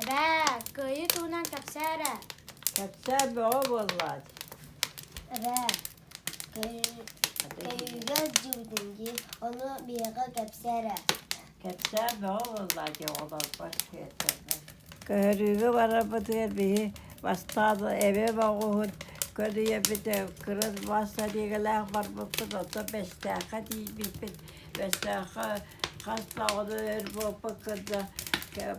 Эбээ, кыайыы туһунан кэпсээ эрэ. Кэпсээ бөҕө буоллаат. Эбээ, кыайыыга сылдьыбытым дии, ону биһиэхэ кэпсээ эрэ. Кэпсээ бөҕө буоллаат оҕолорбор сиэттэрбэр. Көһөрүүгэ барарбытыгар биһи бастаан эбэ оҕуһун көлүйэбит кыра мас сэлиэгэлээх барбыппыт, оттон Бэстээххэ тиийбиппит. Бэстээххэ хас даҕаны өр буолбакка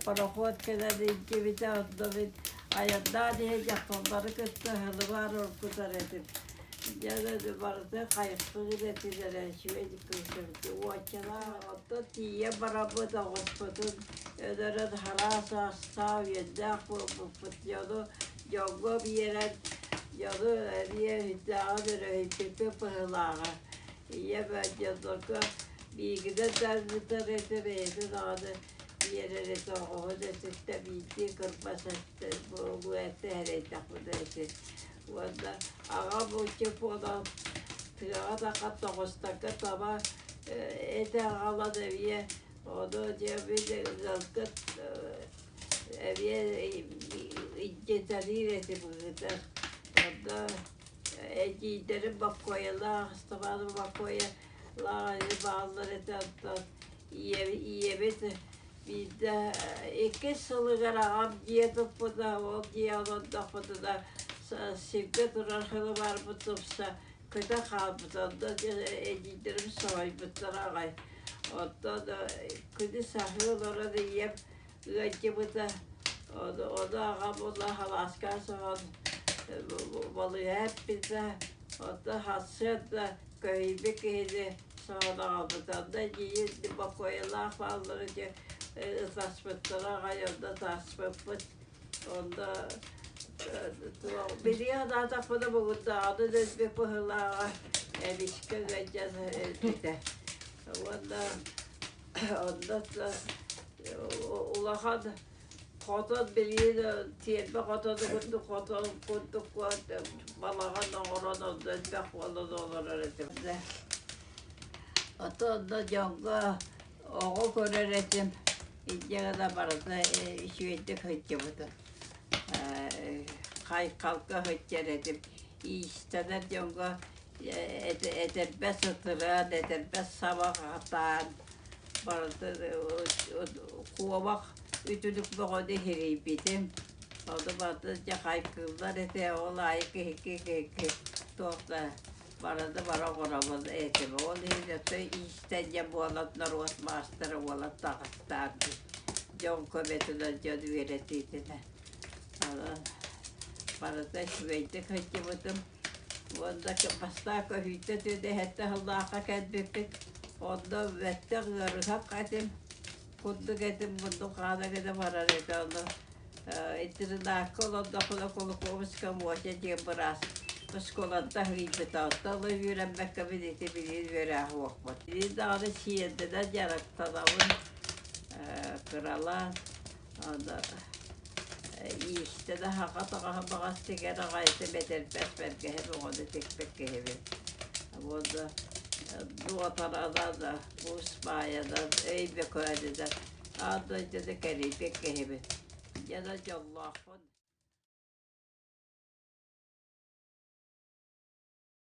пароход кэлэн илдьибитэ, онно мин айаннаан иһэн дьахталлары кытта халыбаар оргутар этим. Дьэ барыта хайыспыт этилэрэ, үчүгэй көрсөбүт. Уончалаах онтон тиийэн бараммыт оҕуспутун өлөрөн хараас астаах үөннээх буолбуппут. Дьону дьоҥҥо биэрэн, дьону эмиэ үрдээҕин өрөһүйбүппүт быһыылааҕа. Ийэм дьоннорго биигинэн да ыытар этэ, бэйэтэ даҕаны биэрэр этэ, оҕоһун өттүттэ биирдии кырбас этэ буолуо этэ эрэйдэхпинэ ити. Уонна аҕам Чепонов тыаҕа да тоҕустарга таба этэ аҕалан эмиэ ону дьэ мин ыалгыт эмиэ илдьитэлиир этим ыытар. Онно эдьиийдэрим Боккуойалаах, Ыстапаанов Боккуойалаах бааллар этэ, оттон ийэбит биирдэ иккис сылыгар аҕам дьиэ туппута, ол дьиэ олордохпутуна сиргэ турар хылыбарбыт тупса көтө хаалбыта, онно эдьиийдэрим соһуйбуттара аҕай. Оттон күнүс аһыы олорон ийэм ыалдьыбыта. Ону, ону аҕам уонна халааска соһон балыыһа эппитэ. Онто сарсыарда көһүйбүт киһини соһон аҕалбыта. Онно эдьиийим бокуойалаах бааллара дьэ ытаспыттара аҕай, онно таспыппыт. Онно билиэ санаатахпына бугуннааҕыны өлбүт быһыылааҕа эмискэ ыалдьан өлбүтэ. Уонна онно улахан хотон билигин тиэрбэ хотону курдук хотон курдук балаҕан оҥорон онно элбэх буолан олорор этим. Ото онно дьоҥҥо оҕо көрөр этим, инньэ гына барыта үчүгэйдик сылдьыбытым. Хайхалга сылдьар этим, иистэнэр дьоҥҥо этэрбэс ытыран, этэрбэс саба хатаан барыта куобах үтүлүк бөҕөнү иһирийбитим. Ону барыта дьэ хайгыыллар этэ, ол аайы киһи киһи туох да барыны бары оҥоробун этим. Ол иһин өттө иистэнньэ буолан норуот маастара буолан таҕыстаан дьон көмөтүнэн дьон үөрэтиитинэн. Онон барыта үчүгэйдик сылдьыбытым. Уонна бастаан көһүүтэ түөдэһэттэ сыллаахха кэлбиппит. Онно бэттэх ыарыһах этим, курдук этим, муннум хаана гына барар этэ. Ону интернакка олордохпуна Кулаковская Мотя диэн быраас оскуолаттан ыйбыта. Оттон ыла үөрэммэккэбин ити билигин үөрэх уохпут. Билигин даҕаны сиэрдэнэн дьарыктанабын кыралаан. Аны иистэнэ саха таҥаһа баҕас тигэр аҕай этим, этэрбэс бэргэһэ бөҕөнү тикпит киһибин. Уонна дуотаранан, уус баайынан, Өймөкөөнүнэн аан дойдуну кэрийбит киһибин. Дьэ да дьоллоохпун.